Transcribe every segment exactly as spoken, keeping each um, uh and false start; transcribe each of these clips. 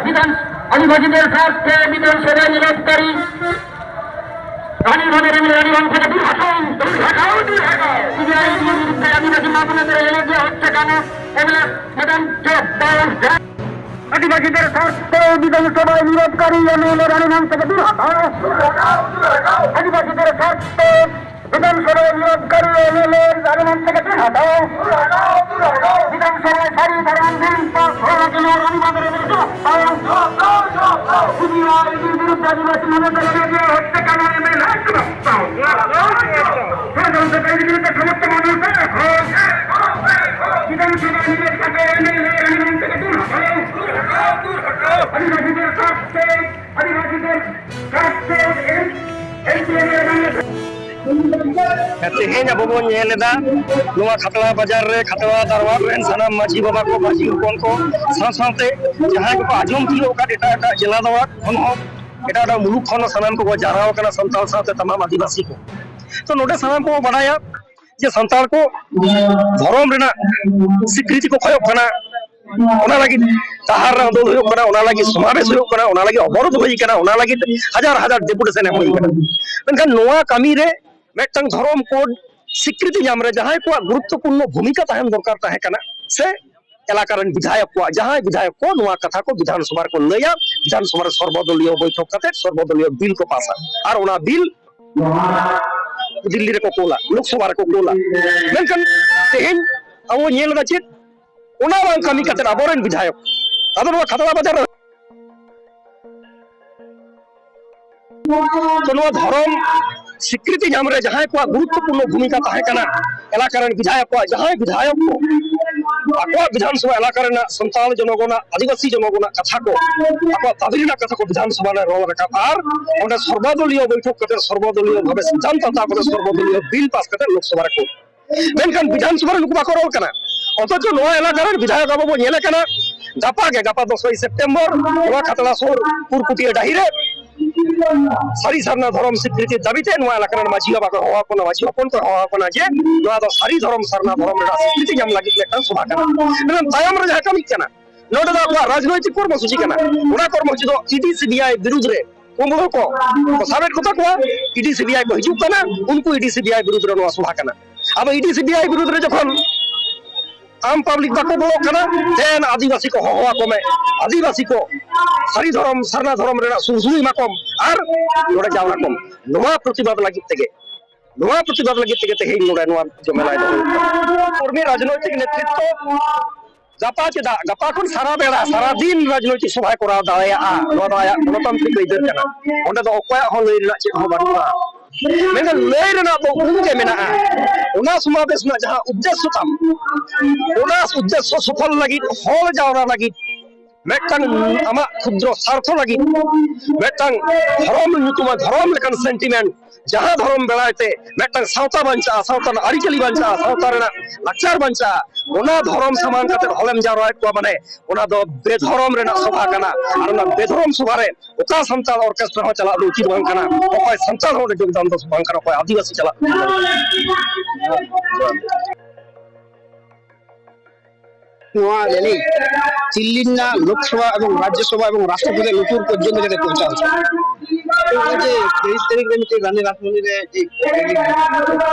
বিধান আদিবাসীদের স্বার্থে বিধানসভায় নিরোধকারী রানীর ভাঙের এমএলএ রানীর ভাঙ থেকে দূর হটাও, দূর হটাও, দূর হটাও। সিবিআই বিরুদ্ধে আদিবাসী মা বোনদের এলাকা হচ্ছে কেন? এমএলএ ম্যাডাম জবাব দেন। আদিবাসীদের স্বার্থে বিধানসভায় নিরোধকারী এমএলএ রানীর ভাঙ থেকে দূর হটাও। আদিবাসীদের স্বার্থে বিধানসভায় নিরোধকারী এমএলএ রানীর ভাঙ থেকে দূর হটাও। বিধানসভায় সারি ধারণ বিল পাস হওয়া কেন রানীর ভাঙের এমএলএ জবাব দাও। সিবিআই বিরুদ্ধে আদিবাসী মা বোনদের এলাকা হচ্ছে কেন? এমএলএ জবাব দাও। ষড়যন্ত্রকারীদের বিরুদ্ধে সমস্ত মানুষ এখন বিধানসভা নির্বাচনে এমএলএ রানীর ভাঙ থেকে দূর হটাও। আদিবাসীদের স্বার্থে, আদিবাসীদের স্বার্থে এম-, এমপিএম এর বাংলাদেশ। ᱛᱮᱦᱮᱧ ᱟᱵᱚ ᱵᱚᱱ ᱧᱮᱞ ᱮᱫᱟ, ᱱᱚᱣᱟ ᱠᱷᱟᱛᱲᱟ ᱵᱟᱡᱟᱨ ᱨᱮ ᱠᱷᱟᱛᱲᱟ ᱫᱟᱨᱣᱟᱲ ᱨᱮᱱ ᱥᱟᱱᱟᱢ ᱢᱟᱹᱡᱷᱤ ᱵᱟᱵᱟ ᱠᱚ, ᱢᱟᱹᱡᱷᱤ ᱦᱚᱯᱚᱱ ᱠᱚ, ᱥᱟᱶ ᱥᱟᱶᱛᱮ ᱡᱟᱦᱟᱸᱭ ᱠᱚᱠᱚ ᱟᱸᱡᱚᱢ ᱛᱤᱭᱳᱜ ᱟᱠᱟᱫ ᱮᱴᱟᱜ ᱮᱴᱟᱜ ᱡᱮᱞᱟ ᱫᱟᱨᱣᱟᱲ ᱠᱷᱚᱱ ᱦᱚᱸ, ᱮᱴᱟᱜ ᱮᱴᱟᱜ ᱢᱩᱞᱩᱠ ᱠᱷᱚᱱ ᱦᱚᱸ ᱥᱟᱱᱟᱢ ᱠᱚᱠᱚ ᱡᱟᱣᱨᱟ ᱟᱠᱟᱱᱟ, ᱥᱟᱱᱛᱟᱲ ᱥᱟᱶᱛᱮ ᱛᱟᱢᱟᱢ ᱟᱹᱫᱤᱵᱟᱹᱥᱤ ᱠᱚ᱾ ᱛᱚ, ᱱᱚᱰᱮ ᱥᱟᱱᱟᱢ ᱠᱚ ᱵᱟᱰᱟᱭᱟ ᱡᱮ ᱥᱟᱱᱛᱟᱲ ᱠᱚ ᱫᱷᱚᱨᱚᱢ ᱨᱮᱱᱟᱜ ᱥᱤᱠᱨᱤᱛᱤ ᱠᱚ ᱠᱷᱚᱡᱚᱜ ᱠᱟᱱᱟ, ᱚᱱᱟ ᱞᱟᱹᱜᱤᱫ ᱰᱟᱦᱟᱨ ᱨᱮ ᱟᱸᱫᱳᱲ ᱦᱩᱭᱩᱜ ᱠᱟᱱᱟ, ᱚᱱᱟ ᱞᱟᱹᱜᱤᱫ ᱥᱚᱢᱟᱵᱮᱥ ᱦᱩᱭᱩᱜ ᱠᱟᱱᱟ, ᱚᱱᱟ ᱞᱟᱹᱜᱤᱫ ᱚᱵᱚᱨᱳᱫᱷ ᱦᱩᱭ ᱠᱟᱱᱟ, ᱚᱱᱟ ᱞᱟᱹᱜᱤᱫ ᱦᱟᱡᱟᱨ ᱦᱟᱡᱟᱨ ᱰᱮᱯᱩᱴᱮᱥᱚᱱ ᱮᱢ ᱦᱩᱭ ᱠᱟᱱᱟ᱾ ᱢᱮᱱᱠᱷᱟᱱ ᱱᱚᱣᱟ ᱠᱟᱹᱢᱤ ᱨᱮ ᱢᱤᱫᱴᱟᱝ ᱫᱷᱚᱨᱚᱢ ᱠᱳᱰ ᱥᱤᱠᱨᱤᱛᱤ ᱧᱟᱢ ᱨᱮ ᱡᱟᱦᱟᱸᱭ ᱠᱚᱣᱟᱜ ᱜᱩᱨᱩᱛᱛᱚᱯᱩᱨᱱᱚ ᱵᱷᱩᱢᱤᱠᱟ ᱛᱟᱦᱮᱱ ᱫᱚᱨᱠᱟᱨ ᱛᱟᱦᱮᱸ ᱠᱟᱱᱟ, ᱥᱮ ᱮᱞᱟᱠᱟ ᱨᱮᱱ ᱵᱤᱫᱷᱟᱭᱚᱠ ᱠᱚᱣᱟᱜ, ᱡᱟᱦᱟᱸᱭ ᱵᱤᱫᱷᱟᱭᱚᱠ ᱠᱚ ᱱᱚᱣᱟ ᱠᱟᱛᱷᱟ ᱠᱚ ᱵᱤᱫᱷᱟᱱ ᱥᱚᱵᱷᱟ ᱨᱮᱠᱚ ᱞᱟᱹᱭᱟ, ᱵᱤᱫᱷᱟᱱ ᱥᱚᱵᱷᱟ ᱨᱮ ᱥᱚᱨᱵᱚᱫᱚᱞᱤᱭᱚ ᱵᱳᱭᱴᱷᱚᱠ ᱠᱟᱛᱮ ᱥᱚᱨᱵᱚᱫᱚᱞᱤᱭᱚ ᱵᱤᱞ ᱠᱚ ᱯᱟᱥᱟ, ᱟᱨ ᱚᱱᱟ ᱵᱤᱞ ᱫᱤᱞᱞᱤ ᱨᱮᱠᱚ ᱠᱳᱞᱟ, ᱞᱳᱠᱥᱚᱵᱷᱟ ᱨᱮᱠᱚ ᱠᱳᱞᱟ᱾ ᱢᱮᱱᱠᱷᱟᱱ ᱛᱮᱦᱮᱧ ᱟᱵᱚ ᱧᱮᱞ ᱮᱫᱟ ᱪᱮᱫ, ᱚᱱᱟ ᱵᱟᱝ ᱠᱟᱹᱢᱤ ᱠᱟᱛᱮ ᱟᱵᱚᱨᱮᱱ ᱵᱤᱫᱷᱟᱭᱚᱠ, ᱟᱫᱚ ᱱᱚᱣᱟ ᱠᱷᱟᱛᱲᱟ ᱵᱟᱡᱟᱨ ᱨᱮ ᱛᱚ, ᱱᱚᱣᱟ ᱫᱷᱚᱨᱚᱢ ᱥᱤᱠᱨᱤᱛᱤ ᱧᱟᱢ ᱨᱮ ᱡᱟᱦᱟᱸᱭ ᱠᱚᱣᱟᱜ ᱜᱩᱨᱩᱛᱛᱚᱯᱩᱨᱱᱚ ᱵᱷᱩᱢᱤᱠᱟ ᱛᱟᱦᱮᱸ ᱠᱟᱱᱟ, ᱮᱞᱟᱠᱟ ᱨᱮᱱ ᱵᱤᱫᱷᱟᱭᱚᱠ ᱠᱚᱣᱟᱜ, ᱡᱟᱦᱟᱸᱭ ᱵᱤᱫᱷᱟᱭᱚᱠ ᱠᱚ ᱟᱠᱚᱣᱟᱜ ᱵᱤᱫᱷᱟᱱ ᱥᱚᱵᱷᱟ ᱮᱞᱟᱠᱟ ᱨᱮᱱᱟᱜ ᱥᱟᱱᱛᱟᱲ ᱡᱚᱱᱚᱜᱚᱱᱟᱜ, ᱟᱹᱫᱤᱵᱟᱹᱥᱤ ᱡᱚᱱᱚᱜᱚᱱᱟᱜ ᱠᱟᱛᱷᱟ ᱠᱚ, ᱟᱠᱚᱣᱟᱜ ᱫᱟᱹᱵᱤ ᱨᱮᱱᱟᱜ ᱠᱟᱛᱷᱟ ᱠᱚ ᱵᱤᱫᱷᱟᱱ ᱥᱚᱵᱷᱟ ᱨᱮ ᱨᱚᱲ ᱨᱟᱠᱟᱵ ᱟᱨ ᱚᱸᱰᱮ ᱥᱚᱨᱵᱚᱫᱚᱞᱤᱭᱚ ᱵᱳᱭᱴᱷᱚᱠ ᱠᱟᱛᱮ, ᱥᱚᱨᱵᱚᱫᱚᱞᱤᱭᱚ ᱵᱷᱟᱵᱮ ᱥᱤᱫᱽᱫᱷᱟᱱᱛᱚ ᱦᱟᱛᱟᱣ ᱠᱟᱛᱮ ᱥᱚᱨᱵᱚᱫᱚᱞᱤᱭᱚ ᱵᱤᱞ ᱯᱟᱥ ᱠᱟᱛᱮ ᱞᱳᱠᱥᱚᱵᱷᱟ ᱨᱮᱠᱚ ᱢᱮᱱᱠᱷᱟᱱ ᱵᱤᱫᱷᱟᱱ ᱥᱚᱵᱷᱟ ᱨᱮ ᱱᱩᱠᱩ ᱵᱟᱠᱚ ᱨᱚᱲ ᱠᱟᱱᱟ᱾ ᱚᱛᱷᱚᱪᱚ ᱱᱚᱣᱟ ᱮᱞᱟᱠᱟ ᱨᱮᱱ ᱵᱤᱫᱷᱟᱭᱚᱠ ᱟᱵᱚ ᱵᱚᱱ ᱧᱮᱞᱮ ᱠᱟᱱᱟ, ᱜᱟᱯᱟ ᱜᱮ, ᱜᱟᱯᱟ ᱫᱚᱥᱚᱭ ᱥᱮᱯᱴᱮᱢᱵᱚᱨ, ᱱᱚᱣᱟ ᱠᱷᱟᱛᱲᱟ ᱥᱩᱨ ᱯᱩᱨᱠᱩᱴᱤᱭᱟᱹ ᱰᱟᱹᱦᱤ ᱨᱮ ᱥᱟᱹᱨᱤ ᱥᱟᱨᱱᱟ ᱫᱷᱚᱨᱚᱢ ᱥᱤᱠᱨᱤᱛᱤ ᱫᱟᱹᱵᱤ ᱛᱮ ᱱᱚᱣᱟ ᱮᱞᱟᱠᱟ ᱨᱮᱱ ᱢᱟᱹᱡᱷᱤ ᱵᱟᱵᱟ ᱠᱚ ᱦᱚᱦᱚ ᱟᱠᱚ ᱠᱟᱱᱟ, ᱢᱟᱹᱡᱷᱤ ᱦᱚᱯᱚᱱ ᱠᱚ ᱦᱚᱦᱚ ᱟᱠᱚ ᱠᱟᱱᱟ ᱡᱮ ᱱᱚᱣᱟ ᱫᱚ ᱥᱟᱹᱨᱤ ᱫᱷᱚᱨᱚᱢ ᱥᱟᱨᱱᱟ ᱫᱷᱚᱨᱚᱢ ᱨᱮᱱᱟᱜ ᱥᱤᱠᱨᱤᱛᱤ ᱧᱟᱢ ᱞᱟᱹᱜᱤᱫ ᱢᱤᱫᱴᱟᱝ ᱥᱚᱵᱷᱟ ᱠᱟᱱᱟ᱾ ᱢᱮᱱᱠᱷᱟᱱ ᱛᱟᱭᱚᱢ ᱨᱮ ᱡᱟᱦᱟᱸ ᱠᱟᱹᱢᱤᱜ ᱠᱟᱱᱟ, ᱱᱚᱰᱮ ᱫᱚ ᱟᱠᱚᱣᱟᱜ ᱨᱟᱡᱽᱱᱳᱭᱛᱤᱠ ᱠᱚᱨᱢᱚᱥᱩᱪᱤ ᱠᱟᱱᱟ᱾ ᱚᱱᱟ ᱠᱚᱨᱢᱚᱥᱩᱪᱤ ᱫᱚ E D C B I ᱵᱤᱨᱩᱫᱽ ᱨᱮ ᱠᱩᱢᱵᱽᱲᱩ ᱠᱚ ᱠᱚ ᱥᱟᱵᱮᱫ ᱠᱚᱛᱟ ᱠᱚᱣᱟ, E D C B I ᱠᱚ ᱦᱤᱡᱩᱜ ᱠᱟᱱᱟ, ᱩᱱᱠᱩ E D C B I ᱵᱤᱨᱩᱫᱽ ᱨᱮ ᱱᱚᱣᱟ ᱥᱚᱵᱷᱟ ᱠᱟᱱᱟ᱾ ᱟᱫᱚ E D C B I ᱵᱤᱨᱩᱫᱽ ᱨᱮ ᱡᱚᱠᱷᱚᱱ ᱟᱢ ᱯᱟᱵᱽᱞᱤᱠ ᱵᱟᱠᱚ ᱵᱚᱞᱚᱜ ᱠᱟᱱᱟ, ᱫᱮᱱ ᱟᱹᱫᱤᱵᱟᱹᱥᱤ ᱠᱚ ᱦᱚᱦᱚ ᱟᱠᱚ ᱢᱮ, ᱟᱹᱫᱤᱵᱟᱹᱥᱤ ᱠᱚ ᱥᱟᱹᱨᱤ ᱫᱷᱚᱨᱚᱢ ᱥᱟᱨᱱᱟ ᱫᱷᱚᱨᱚᱢ ᱨᱮᱱᱟᱜ ᱥᱩᱨᱥᱩᱨᱤ ᱮᱢᱟ ᱠᱚᱢ ᱟᱨ ᱱᱚᱰᱮ ᱡᱟᱣᱨᱟ ᱠᱚᱢ᱾ ᱱᱚᱣᱟ ᱯᱨᱚᱛᱤᱵᱟᱫ ᱞᱟᱹᱜᱤᱫ ᱛᱮᱜᱮ, ᱱᱚᱣᱟ ᱯᱨᱚᱛᱤᱵᱟᱫ ᱞᱟᱹᱜᱤᱫ ᱛᱮᱜᱮ ᱛᱮᱦᱮᱧ ᱱᱚᱰᱮ ᱱᱚᱣᱟ ᱡᱚᱢᱮᱞᱟᱭ ᱫᱚ ᱦᱩᱭᱩᱜ ᱠᱟᱱᱟ᱾ ᱠᱚᱨᱢᱤ ᱨᱟᱡᱽᱱᱳᱭᱛᱤᱠ ᱱᱮᱛᱨᱤᱛᱵᱚ ᱜᱟᱯᱟ ᱪᱮᱫᱟᱜ, ᱜᱟᱯᱟ ᱠᱷᱚᱱ ᱥᱟᱨᱟ ᱵᱮᱲᱟ, ᱥᱟᱨᱟ ᱫᱤᱱ ᱨᱟᱡᱽᱱᱳᱭᱛᱤᱠ ᱥᱚᱵᱷᱟᱭ ᱠᱚᱨᱟᱣ ᱫᱟᱲᱮᱭᱟᱜᱼᱟ, ᱱᱚᱣᱟ ᱫᱚ ᱟᱭᱟᱜ ᱜᱚᱱᱚᱛᱟᱱᱛᱨᱤᱠ ᱟᱹᱭᱫᱟᱹᱨ ᱠᱟᱱᱟ᱾ ᱚᱸᱰᱮ ᱫᱚ ᱚᱠᱚᱭᱟᱜ ᱦᱚᱸ ᱞᱟᱹᱭ ᱨᱮᱱᱟᱜ ᱪᱮᱫ ᱦᱚᱸ ᱵᱟᱹᱱᱩᱜᱼᱟ᱾ ᱢᱮᱱᱠᱷᱟᱱ ᱞᱟᱹᱭ ᱨᱮᱱᱟᱜ ᱫᱚ ᱩᱱᱜᱮ ᱢᱮᱱᱟᱜᱼᱟ, ᱚᱱᱟ ᱥᱚᱢᱟᱵᱮᱥ ᱨᱮᱱᱟᱜ ᱡᱟᱦᱟᱸ ᱩᱫᱽᱫᱮᱥᱥᱚ ᱛᱟᱢ, ᱚᱱᱟ ᱩᱫᱽᱫᱮᱥᱥᱚ ᱥᱚᱯᱷᱚᱞ ᱞᱟᱹᱜᱤᱫ, ᱦᱚᱲ ᱡᱟᱣᱨᱟ ᱞᱟᱹᱜᱤᱫ, ᱢᱤᱫᱴᱟᱝ ᱟᱢᱟᱜ ᱠᱷᱩᱫᱨᱚ ᱥᱟᱨᱛᱷᱚ ᱞᱟᱹᱜᱤᱫ, ᱢᱤᱫᱴᱟᱝ ᱫᱷᱚᱨᱚᱢ ᱧᱩᱛᱩᱢᱟᱱ ᱫᱷᱚᱨᱚᱢ ᱞᱮᱠᱟᱱ ᱥᱮᱱᱴᱤᱢᱮᱱᱴ, ᱡᱟᱦᱟᱸ ᱫᱷᱚᱨᱚᱢ ᱵᱮᱲᱟᱭ ᱛᱮ ᱢᱤᱫᱴᱟᱝ ᱥᱟᱶᱛᱟ ᱵᱟᱧᱪᱟᱜᱼᱟ, ᱥᱟᱶᱛᱟ ᱨᱮᱱᱟᱜ ᱟᱹᱨᱤᱪᱟᱹᱞᱤ ᱵᱟᱧᱪᱟᱜᱼᱟ, ᱥᱟᱶᱛᱟ ᱨᱮᱱᱟᱜ ᱞᱟᱠᱪᱟᱨ ᱵᱟᱧᱪᱟᱜᱼᱟ, ᱚᱱᱟ ᱫᱷᱚᱨᱚᱢ ᱥᱟᱢᱟᱝ ᱠᱟᱛᱮ ᱦᱚᱲᱮᱢ ᱡᱟᱣᱨᱟᱭᱮᱫ ᱠᱚᱣᱟ, ᱢᱟᱱᱮ ᱚᱱᱟ ᱫᱚ ᱵᱮᱫᱷᱚᱨᱚᱢ ᱨᱮᱱᱟᱜ ᱥᱚᱵᱷᱟ ᱠᱟᱱᱟ᱾ ᱟᱨ ᱚᱱᱟ ᱵᱮᱫᱷᱚᱨᱚᱢ ᱥᱚᱵᱷᱟ ᱨᱮ ᱚᱠᱟ ᱥᱟᱱᱛᱟᱲ ᱚᱨᱠᱮᱥᱴᱨᱟ ᱦᱚᱸ ᱪᱟᱞᱟᱜ ᱫᱚ ᱩᱪᱤᱛ ᱵᱟᱝ ᱠᱟᱱᱟ, ᱚᱠᱚᱭ ᱥᱟᱱᱛᱟᱲ ᱦᱚᱸ ᱚᱸᱰᱮ ᱡᱳᱜᱽᱫᱟᱱ ᱫᱚ ᱵᱟᱝ ᱠᱟᱱᱟ, ᱚᱠᱚᱭ ᱟᱹᱫᱤᱵᱟᱹᱥᱤ ᱪᱟᱞᱟᱜ ᱫᱚ ᱵᱟᱝ ᱠᱟᱱᱟ᱾ ᱱᱚᱣᱟ ᱨᱮᱞᱤ ᱫᱤᱞᱞᱤ ᱨᱮᱱᱟᱜ ᱞᱳᱠᱥᱚᱵᱷᱟ ᱮᱵᱚᱝ ᱨᱟᱡᱽᱡᱚᱥᱚᱵᱷᱟ ᱮᱵᱚᱝ ᱨᱟᱥᱴᱨᱚᱯᱚᱛᱤ ᱞᱩᱛᱩᱨ ᱯᱚᱨᱡᱚᱱᱛᱚ ᱡᱟᱛᱮ ᱯᱳᱣᱪᱷᱟᱣ ᱦᱚᱪᱚ᱾ ᱱᱚᱜᱼᱚᱭ ᱡᱮ ᱛᱮᱭᱤᱥ ᱛᱟᱹᱨᱤᱠᱷ ᱨᱮ ᱢᱤᱫᱴᱮᱱ ᱨᱟᱱᱤ ᱨᱟᱥᱢᱚᱱᱤ ᱨᱮ ᱡᱮ ᱨᱮᱞᱤ ᱦᱩᱭᱩᱜ ᱠᱟᱱᱟ,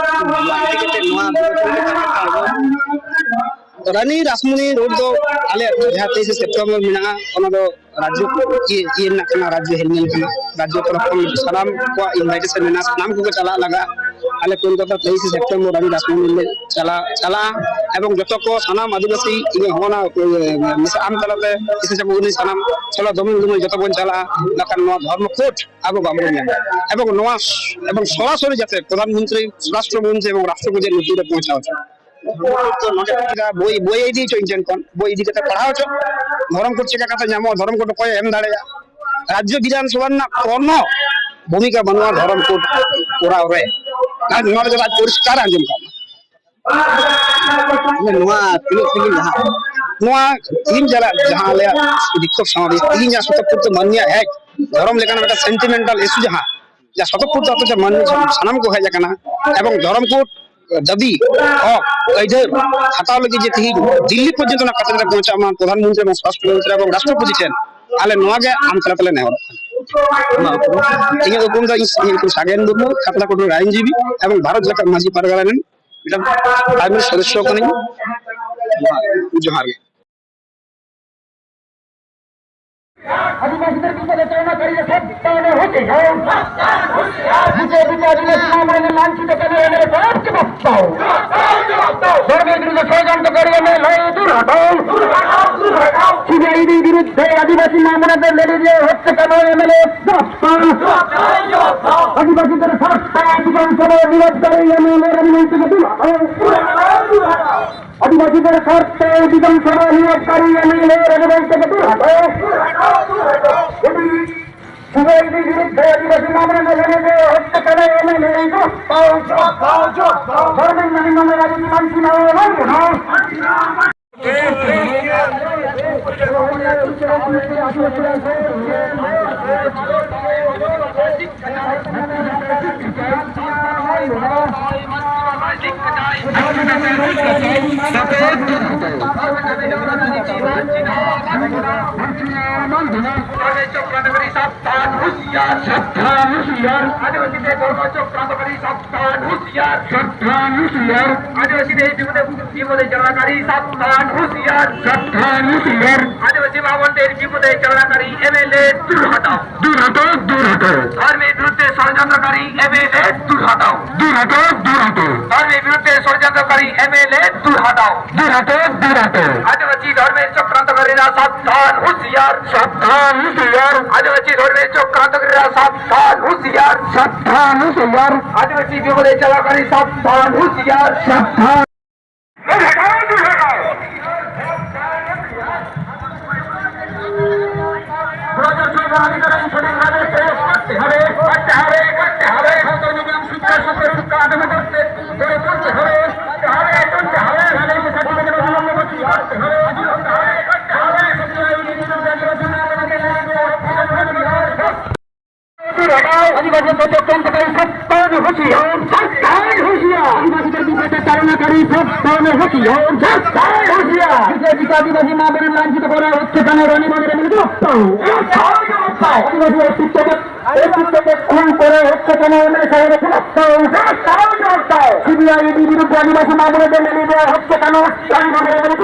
ᱱᱚᱣᱟ ᱤᱫᱤ ᱠᱟᱛᱮ ᱱᱚᱣᱟ ᱨᱟᱱᱤ ᱨᱟᱥᱢᱚᱱᱤ ᱨᱳᱰ ᱫᱚ ᱟᱞᱮ ᱡᱟᱦᱟᱸ ᱛᱮᱭᱤᱥᱮ ᱥᱮᱯᱴᱮᱢᱵᱚᱨ ᱢᱮᱱᱟᱜᱼᱟ, ᱚᱱᱟ ᱫᱚ ᱨᱟᱡᱽᱡᱚ ᱤᱭᱟᱹ, ᱤᱭᱟᱹ ᱨᱮᱱᱟᱜ ᱠᱟᱱᱟ, ᱨᱟᱡᱽᱡᱚ ᱦᱮᱞᱢᱮᱞ ᱠᱟᱱᱟ᱾ ᱨᱟᱡᱽᱡᱚ ᱛᱚᱨᱚᱯ ᱠᱷᱚᱱ ᱥᱟᱱᱟᱢ ᱠᱚᱣᱟᱜ ᱤᱱᱵᱷᱟᱭᱴᱮᱥᱚᱱ ᱢᱮᱱᱟᱜᱼᱟ, ᱥᱟᱱᱟᱢ ᱠᱚᱜᱮ ᱪᱟᱞᱟᱜ ᱞᱟᱜᱟᱜᱼᱟ᱾ ᱟᱞᱮ ᱠᱳᱞᱠᱟᱛᱟ ᱛᱮᱭᱤᱥᱮ ᱥᱮᱯᱴᱮᱢᱵᱚᱨ ᱨᱟᱱᱤ ᱨᱟᱥᱢᱚᱱᱤ ᱞᱮ ᱪᱟᱞᱟᱜ, ᱪᱟᱞᱟᱜᱼᱟ᱾ ᱮᱵᱚᱝ ᱡᱚᱛᱚ ᱠᱚ ᱥᱟᱱᱟᱢ ᱟᱹᱫᱤᱵᱟᱹᱥᱤ ᱤᱭᱟᱹ ᱦᱚᱸ ᱚᱱᱟ, ᱤᱭᱟᱹ, ᱢᱮᱥᱟ ᱟᱢ ᱛᱟᱞᱟᱛᱮ ᱤᱥᱤ ᱪᱟᱵᱩ ᱩᱱᱤ ᱥᱟᱱᱟᱢ ᱪᱚᱞᱚ ᱫᱚᱢᱮ ᱫᱚᱢᱮ ᱡᱚᱛᱚ ᱵᱚᱱ ᱪᱟᱞᱟᱜᱼᱟ᱾ ᱵᱟᱠᱷᱟᱱ ᱱᱚᱣᱟ ᱫᱷᱚᱨᱢᱚ ᱠᱳᱰ ᱟᱵᱚ ᱵᱟᱵᱚᱱ ᱧᱟᱢᱟ᱾ ᱮᱵᱚᱝ ᱱᱚᱣᱟ, ᱮᱵᱚᱝ ᱥᱚᱨᱟᱥᱚᱨᱤ ᱡᱟᱛᱮ ᱯᱨᱚᱫᱷᱟᱱ ᱢᱚᱱᱛᱨᱤ, ᱥᱚᱨᱟᱥᱴᱨᱚ ᱢᱚᱱᱛᱨᱤ ᱮᱵᱚᱝ ᱨᱟᱥᱴᱨᱚᱯᱚᱛᱤᱭᱟᱜ ᱞᱩᱛᱩᱨ ᱨᱮ ᱯᱳᱣᱪᱷᱟᱣ ᱦᱚᱪᱚ᱾ ᱵᱳᱭ, ᱵᱳᱭ ᱤᱫᱤ ᱦᱚᱪᱚ ᱤᱧ ᱴᱷᱮᱱ ᱠᱷᱚᱱ, ᱵᱳᱭ ᱤᱫᱤ ᱠᱟᱛᱮ ᱯᱟᱲᱦᱟᱣ ᱦᱚᱪᱚ᱾ ᱫᱷᱚᱨᱚᱢ ᱠᱳᱰ ᱪᱮᱠᱟ ᱠᱟᱛᱮ ᱧᱟᱢᱚᱜᱼᱟ, ᱫᱷᱚᱨᱚᱢ ᱠᱳᱰ ᱚᱠᱚᱭᱮ ᱮᱢ ᱫᱟᱲᱮᱭᱟᱜᱼᱟ? ᱨᱟᱡᱽᱡᱚ ᱵᱤᱫᱷᱟᱱ ᱥᱚᱵᱷᱟ ᱨᱮᱱᱟᱜ ᱠᱳᱱᱳ ᱵᱷᱩᱢᱤᱠᱟ ᱵᱟᱹᱱᱩᱜᱼᱟ ᱫᱷᱚᱨᱚᱢ ᱠᱳᱰ ᱠᱚᱨᱟᱣ ᱨᱮ᱾ ᱟᱨ ᱱᱚᱣᱟ ᱫᱚ ᱟᱡ ᱯᱚᱨᱤᱥᱠᱟᱨ ᱟᱸᱡᱚᱢ ᱠᱟᱜ ᱢᱟ᱾ ᱱᱚᱣᱟ ᱛᱤᱱᱟᱹᱜ ᱥᱟᱺᱜᱤᱧ ᱞᱟᱦᱟ? ᱱᱚᱣᱟ ᱛᱤᱦᱤᱧ ᱪᱟᱞᱟᱜ ᱡᱟᱦᱟᱸ ᱟᱞᱮᱭᱟᱜ ᱵᱤᱠᱠᱷᱳᱵ ᱥᱚᱢᱟᱵᱮᱥ, ᱛᱤᱦᱤᱧᱟᱜ ᱥᱚᱛᱚᱨ ᱠᱚᱨᱤᱛᱮ ᱢᱟᱹᱱᱢᱤᱭᱟᱜ ᱦᱮᱡ ᱫᱷᱚᱨᱚᱢ ᱞᱮᱠᱟᱱᱟᱜ ᱢᱤᱫᱴᱟᱝ ᱥᱮᱱᱴᱤᱢᱮᱱᱴᱟᱞ ᱤᱥᱩ ᱡᱟᱦᱟᱸ, ᱡᱟᱦᱟᱸ ᱥᱚᱛᱚᱛ ᱯᱩᱨᱛᱚ ᱟᱛᱳ ᱢᱟᱹᱱᱢᱤ ᱥᱟᱱᱟᱢ ᱠᱚ ᱦᱮᱡ ᱟᱠᱟᱱᱟ ᱮᱵᱚᱝ ᱫᱷᱚᱨᱚᱢ ᱠᱳᱰ ᱫᱟᱹᱵᱤ ᱦᱚᱠ ᱟᱹᱭᱫᱟᱹᱨ ᱦᱟᱛᱟᱣ ᱞᱟᱹᱜᱤᱫ ᱡᱮ ᱛᱮᱦᱮᱧ ᱫᱤᱞᱞᱤ ᱯᱚᱨᱡᱚᱱᱛᱚ ᱚᱱᱟ ᱠᱟᱛᱷᱟ ᱠᱟᱛᱷᱟ ᱯᱳᱣᱪᱷᱟᱜ ᱢᱟ ᱯᱨᱚᱫᱷᱟᱱ ᱢᱚᱱᱛᱨᱤ ᱮᱵᱚᱝ ᱥᱚᱨᱟᱥᱴᱨᱚ ᱢᱚᱱᱛᱨᱤ ᱮᱵᱚᱝ ᱨᱟᱥᱴᱨᱚᱯᱚᱛᱤ ᱴᱷᱮᱱ, ᱟᱞᱮ ᱱᱚᱣᱟ ᱜᱮ ᱟᱢ ᱛᱟᱞᱟ ᱛᱮᱞᱮ ᱱᱮᱦᱚᱨᱚᱜ ᱠᱟᱱᱟ᱾ ᱤᱧᱟᱹᱜ ᱩᱯᱨᱩᱢ ᱫᱚ ᱤᱧ, ᱤᱧ ᱩᱯᱨᱩᱢ ᱥᱟᱜᱮᱱ ᱢᱩᱨᱢᱩ, ᱠᱷᱟᱛᱲᱟ ᱠᱳᱨᱴ ᱨᱮᱱ ᱟᱭᱤᱱᱡᱤᱵᱤ ᱮᱵᱚᱝ ᱵᱷᱟᱨᱚᱛ ᱡᱟᱠᱟᱛ ᱢᱟᱹᱡᱷᱤ ᱯᱟᱨᱜᱟᱱᱟ ᱨᱮᱱ ᱢᱤᱫᱴᱟᱝ ᱯᱨᱟᱭᱢᱟᱨᱤ ᱥᱚᱫᱚᱥᱥᱚ ᱠᱟᱹᱱᱟᱹᱧ᱾ ᱡᱚᱦᱟᱨ ᱜᱮ᱾ ᱟᱹᱫᱤᱵᱟᱹᱥᱤ ᱫᱚ ᱵᱤᱯᱚᱫ ᱪᱟᱞᱟᱜ ᱠᱟᱱᱟ, ᱥᱟᱯᱛᱟ ᱦᱩᱥᱤᱭᱟᱨ᱾ ᱵᱤᱯᱚᱫ ᱵᱤᱯᱚᱫ ᱟᱹᱫᱤᱵᱟᱹᱥᱤ ᱢᱟᱢᱞᱟ ᱨᱮ ᱞᱟᱧᱪᱤᱛ ᱠᱟᱱᱟ, ᱮᱢ ᱮᱞ ᱮ ᱥᱟᱵ ᱠᱮᱫᱟ᱾ ᱫᱷᱚᱨᱢᱮᱱᱫᱨᱚ ᱫᱚ ᱥᱚᱲᱭᱚᱱᱛᱨᱚᱠᱟᱨᱤ, ᱮᱢ ᱮᱞ ᱮ ᱫᱩᱨ ᱦᱟᱴᱟᱣ᱾ C B I E D ᱵᱤᱨᱩᱫᱽᱫᱷᱮ ᱟᱹᱫᱤᱵᱟᱹᱥᱤ ᱢᱟᱢᱞᱟ ᱨᱮ ᱞᱟᱹᱲᱦᱟᱹᱭ ᱨᱮ ᱦᱚᱛᱛᱟ ᱠᱟᱱᱟ, ᱮᱢ ᱮᱞ ᱮ ᱥᱟᱵ᱾ ᱟᱹᱫᱤᱵᱟᱹᱥᱤ ᱫᱚ ᱥᱟᱯᱛᱟ ᱵᱤᱫᱷᱟᱱ ᱥᱚᱵᱷᱟ ᱱᱤᱨᱚᱫ ᱠᱟᱨᱤ, ᱮᱢ ᱮᱞ ᱮ ᱨᱟᱱᱤ ᱢᱚᱱᱛᱨᱤ ᱫᱩᱨ ᱦᱟᱴᱟᱣ᱾ ᱟᱹᱫᱤᱵᱟᱹᱥᱤ ᱫᱚ ᱥᱟᱯᱛᱟ ᱵᱤᱫᱷᱟᱱ ᱥᱚᱵᱷᱟ ᱱᱤᱨᱚᱫ ᱠᱟᱨᱤ, ᱮᱢ ᱮᱞ ᱮ ᱨᱟᱱᱤ ᱢᱚᱱᱛᱨᱤ ᱫᱩᱨ ᱦᱟᱴᱟᱣ᱾ C B I E D ᱵᱤᱨᱩᱫᱽᱫᱷᱮ ᱟᱹᱫᱤᱵᱟᱹᱥᱤ ᱢᱟᱢᱞᱟ ᱨᱮ ᱞᱟᱹᱲᱦᱟᱹᱭ ᱨᱮ ᱦᱚᱛᱛᱟ ᱠᱟᱱᱟ, ᱮᱢ ᱮᱞ ᱮ ᱫᱩᱨ ᱦᱟᱴᱟᱣ᱾ ᱫᱷᱚᱨᱢᱮᱱ ᱢᱟᱹᱱᱤ ᱢᱟᱢᱞᱟ ᱨᱮ ᱟᱹᱫᱤᱵᱟᱹᱥᱤ ᱢᱟᱢᱞᱟ ᱨᱮ সাবধান হুঁশিয়ার। সাবধান হুঁশিয়ার। আদিবাসীদের ধর্ম চক্রান্তকারী সাবধান হুঁশিয়ার। সাবধান হুঁশিয়ার। আদিবাসীদের বিপদে, বিপদে চালাকারী সাবধান হুঁশিয়ার। সাবধান হুঁশিয়ার। আদিবাসী মা বোনদের বিপদে চালাকারী এম এল এ দূর হটাও। দূর হটো, দূর হটো। ধর্মের বিরুদ্ধে ষড়যন্ত্রকারী এম এল এ দূর হটাও। দূর হটো, দূর হটো। ধর্মের বিরুদ্ধে ষড়যন্ত্রকারী এম এল এ দূর হটাও। দূর হটো, দূর হটো। আদিবাসী ধর্মের চক্রান্তকারীরা সাবধান হুঁশিয়ার। সাবধান হুঁশিয়ার। আদিবাসী ধর্মের চক্রান্তকারীরা সাবধান হুঁশিয়ার। সাবধান হুঁশিয়ার। আদিবাসী বিপদে চালাকারী সাবধান হুঁশিয়ার। সাবধান। হুঁশিয়ার, সরকার হুঁশিয়ার। আদিবাসীদের বিরুদ্ধে চালনাকারী সব ধরনের হুঁশিয়ার, সরকার হুঁশিয়ার। বিজেপিকে আদিবাসী মা বোনের লাঞ্ছিত করা হচ্ছে কেন? রানীবাজারে মিলিত হও। আদিবাসী অস্তিত্বকে, অস্তিত্বকে খুন করে হচ্ছে কেন? এমএলএ সাহেবের সমস্ত সিবিআই ইডির বিরুদ্ধে আদিবাসী মা বোনদের মেলে দেওয়া হচ্ছে কেন? রানীবাজারে